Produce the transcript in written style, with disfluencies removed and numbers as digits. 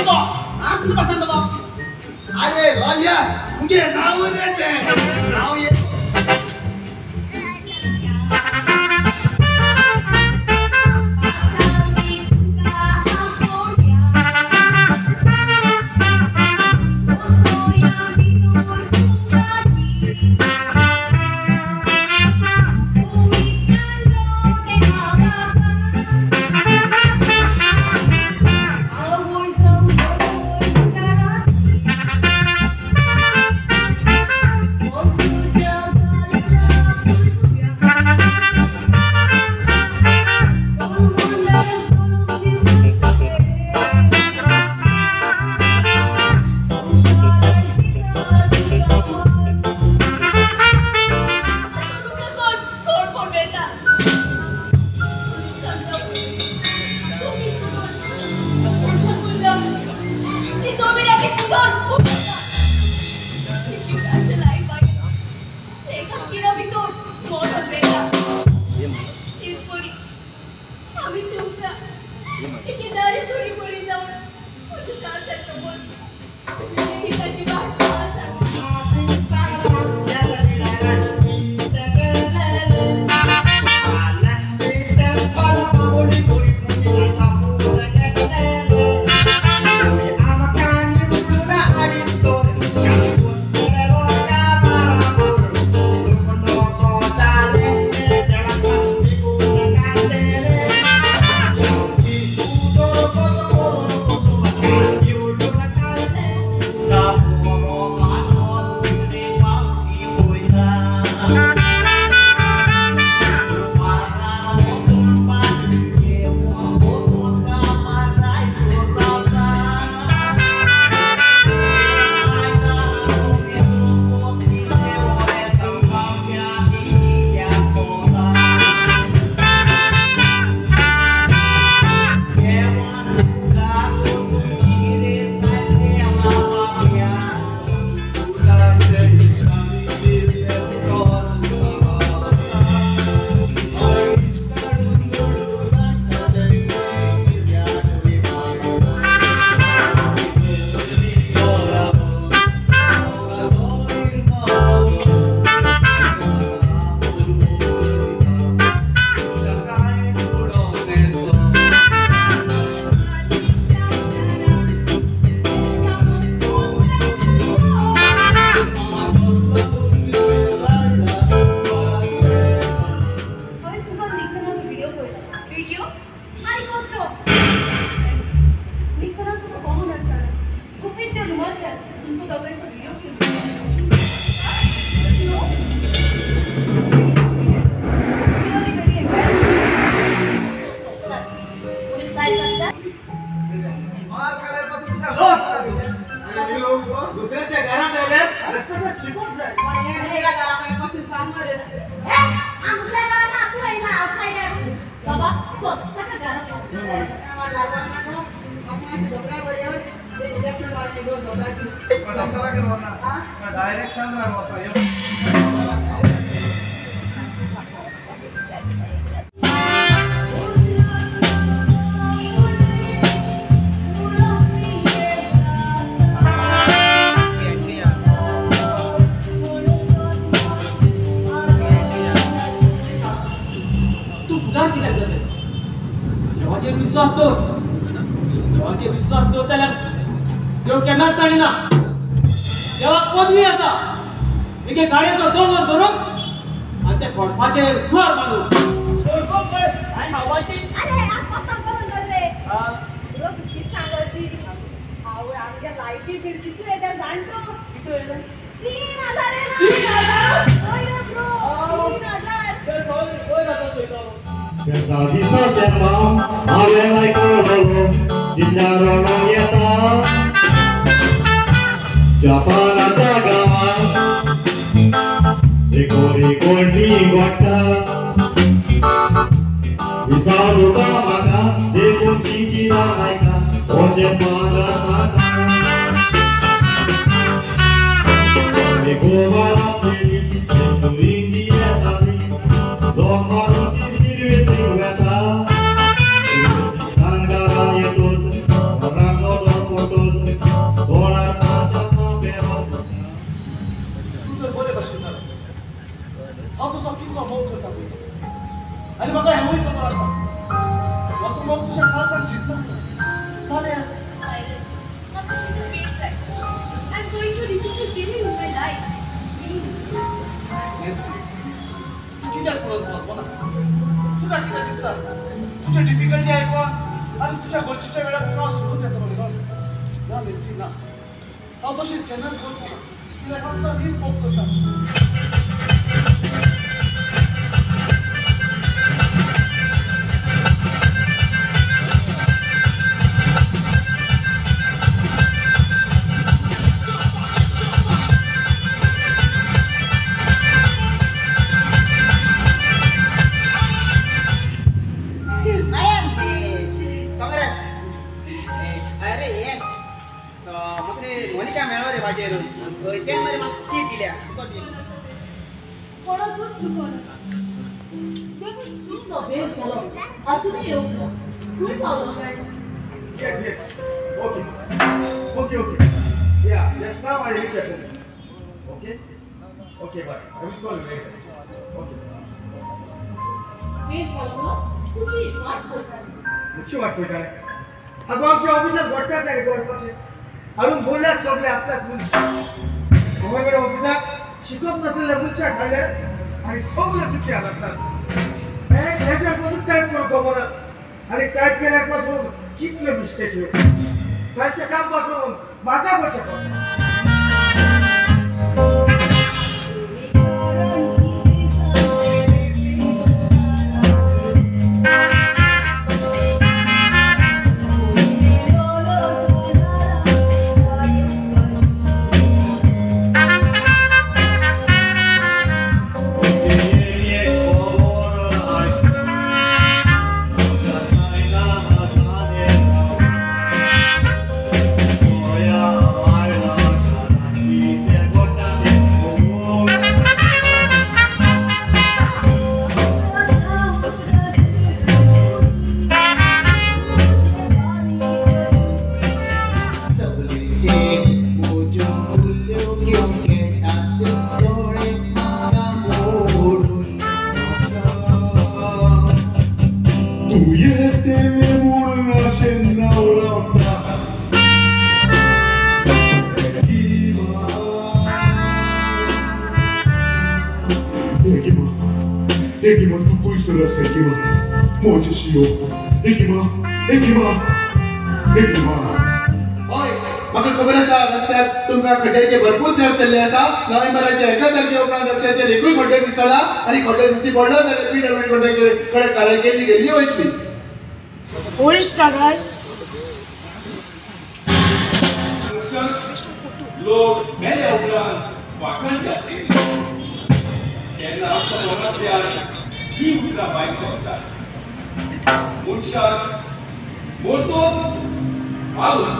तो हा तुझं सांगतो तो. अरे लाल्या मुगे नाव रे ते नाव ये. दुसऱ्याच्या घरात आले रस्त्यात शिकून जाय. डायरेक्ट चंद्र. देवाचेर विश्वास दवर, देवाचेर विश्वास दवर जाल्यार देव केन्नाच सांगिना. देवाक पदवी आसा एके गाडयेचो दोंगर धरून आनी ते खडपाचेर घर बांदून. जपानाच्या गावात एकोरी कोणी गोट्टा विचारूका म्हाका देखून ती कितें आयका अशें पादर सांगा. गोवा आसलेली सुरी येताली लोकां ती सिरवेसींग वेता. कानगारा येतूच रांगलो फोटो ना. हांव तशीच केन्नाच करचो ना. कित्याक हांव तुका वीस मोग करता. Yes, yes. Okay. Okay, okay. Yeah, just now I reach at home. Okay? Okay, bye. I will call you later. Okay. मुझे वाट पडटा अगो आमच्या ऑफिसात घडटात ना रे घडपाचें हाडून बोलल्यात सगळे आपल्याक मनशां गोंयभर ऑफिसाक शिकप नासलेल्या मनशाक हाडल्यात आनी सगळे चुकी लागतात. एक लेटर पासून टायप करूंक खबर ना आनी टायप केल्यार पासून कितले मिस्टेक ह्यो तांचें काम पासून म्हाका करचें पडटा. म्हाका खबर आसा रस्त्यार तुमकां खड्ड्याचे भरपूर त्रास जाल्ले आसा. नोव्हेंबराच्या एका तारखे उपरांत रस्त्याचेर एकूय खड्डे दिसना आनी खड्डे दिश्टी पडलो जाल्यार पीडब्ल्यूडी कॉन्ट्रॅक्टर कडेन कारवाय केली गेल्ली वयतली. लोक मेल्या उपरांत वाखाणटात केन्ना खबर नासल्यार ही उतरां भायर सरतात. मनशाक मरतोच पावना.